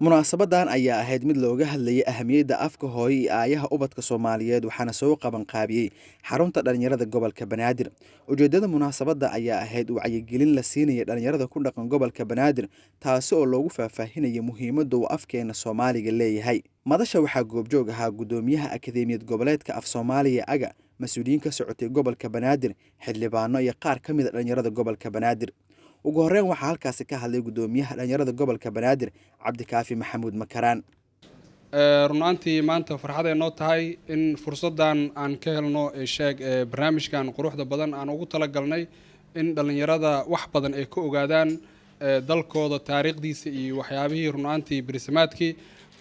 Munaasabadan ayaa ahayd mid looga hadlayay ahamiyadda afka hooyo iyo aayaha ubadka Soomaaliyeed, waxaana soo qaban qaabiyey xarunta dhalinyarada gobolka Banaadir. Ujeedada munaasabadda ayaa ahayd wacyigelin la siinaya dhalinyarada ku dhaqan gobolka Banaadir, taasi oo loogu faahfaahinaya muhiimadda uu afkeena Soomaaliga leeyahay. Madasha waxaa goobjoog ahaa guddoomiyaha Akadeemiyad Goboleedka Af Soomaaliya AGA, mas-uuliyiin ka socotay gobolka Banaadir, xildhibaano iyo qaar ka mid a dhalinyarada gobolka Banaadir. Ugu horreyn waxaa halkaasi ka hadlay guddoomiyaha dhalinyarada gobolka Banaadir, Cabdikaafi Maxamuud Makaraan. Runaantii maanta farxaday noo tahay in fursaddan aan ka helno sheeg barnaamijkan quruxda badan aan ugu talagalnay in dhallinyarada wax badan ay ka ogaadaan dalkooda, taariikhdiisa iyo waxyaabihii runaantii berisamaadkii.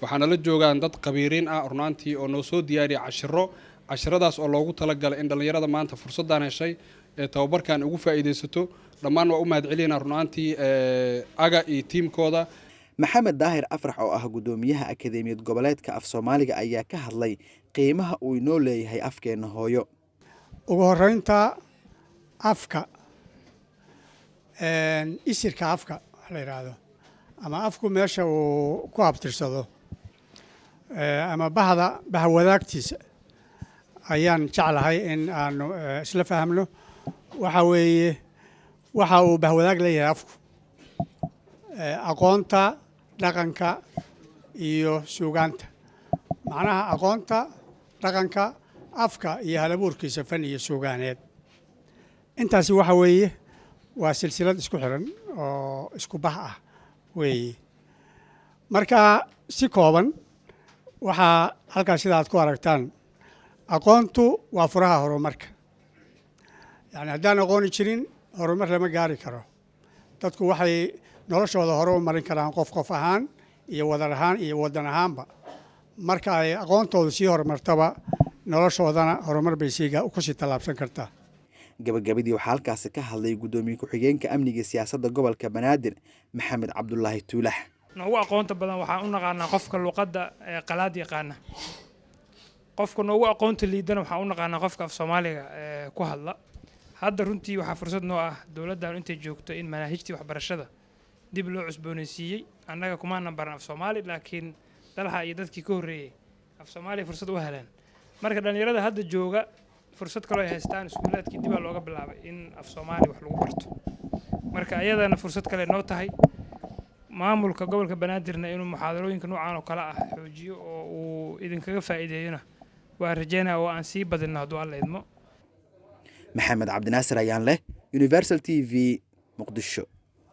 Waxaana la joogaan dad khabiiriin ah runaantii oo noo soo diyaariya cashiro, cashiradaas oo loogu talagalay in dhallinyarada maanta fursaddan heshay ee tababarkan ugu faa'iidaysato. Dhammaan waa u mahad celinaa runaantii AGA iyo tiimkooda. Maxamed Daahir Afrax oo ah guddoomiyaha Akadeemiyad Goboleedka Af Soomaaliga ayaa ka hadlay qiimaha uu inoo leeyahay afkeena hooyo. Ugu horeynta, afka, isirka afka wax la yidhaahdo ama afku meesha uu ku abtirsado ama bahda bahwadaagtiisa ayaan jeclahay in aanu isla fahamno. Waxa weeye, waxa uu bahwadaag leeyahay afku aqoonta, dhaqanka iyo suugaanta, macnaha aqoonta, dhaqanka, afka iyo halabuurkiisa fan iyo suugaaneed. Intaasi waxa weeye waa silsilad isku xiran oo isku bah ah weeye. Marka si kooban, waxaa halkaas sida aad ku aragtaan, aqoontu waa furaha horumarka. Yacni haddaan aqooni jirin, horumar lama gaari karo. Dadku waxay noloshooda hore u marin karaan qof qof ahaan iyo wadar ahaan iyo waddan ahaanba marka ay aqoontoodu sii horumartaba, noloshoodana horumar bay sii kusii tallaabsan kartaa. Gabagabadii waxaa halkaasi ka hadlay guddoomiye ku-xigeenka amniga siyaasadda gobolka Banaadir, Maxamed Cabdulaahi Tuulax. Noogu aqoonta badan waxaan u naqaanaa qofka luqadda qalaad yaqaana. Qofka noogu aqoonta liidana waxaan u naqaanaa qofka af Soomaaliga ku hadla. Hadda runtii waxaa fursad noo ah dowladdan intay joogto in manaahijtii waxbarashada dib loo cusboonaysiiyey. Annaga kumaanan baran af Soomaali, laakiin dalxa iyo dadkii ka horreeyey af Soomaaliya fursad u heleen. Marka dhallinyarada hadda jooga fursad kaloo ay haystaan, iskuulaadkii dibaa looga bilaabay in af Soomaali wax lagu barto. Marka ayadana fursad kale noo tahay. Maamulka gobolka Banaadirna inuu muxaadarooyinka noocan oo kale ah xoojiyo oo uu idinkaga faa'iideeyona waa rajeynaya, oo aan sii badinno hadduu Alla idmo. Maxamed Cabdinaasir ayaan leh, Universal TV, Muqdisho.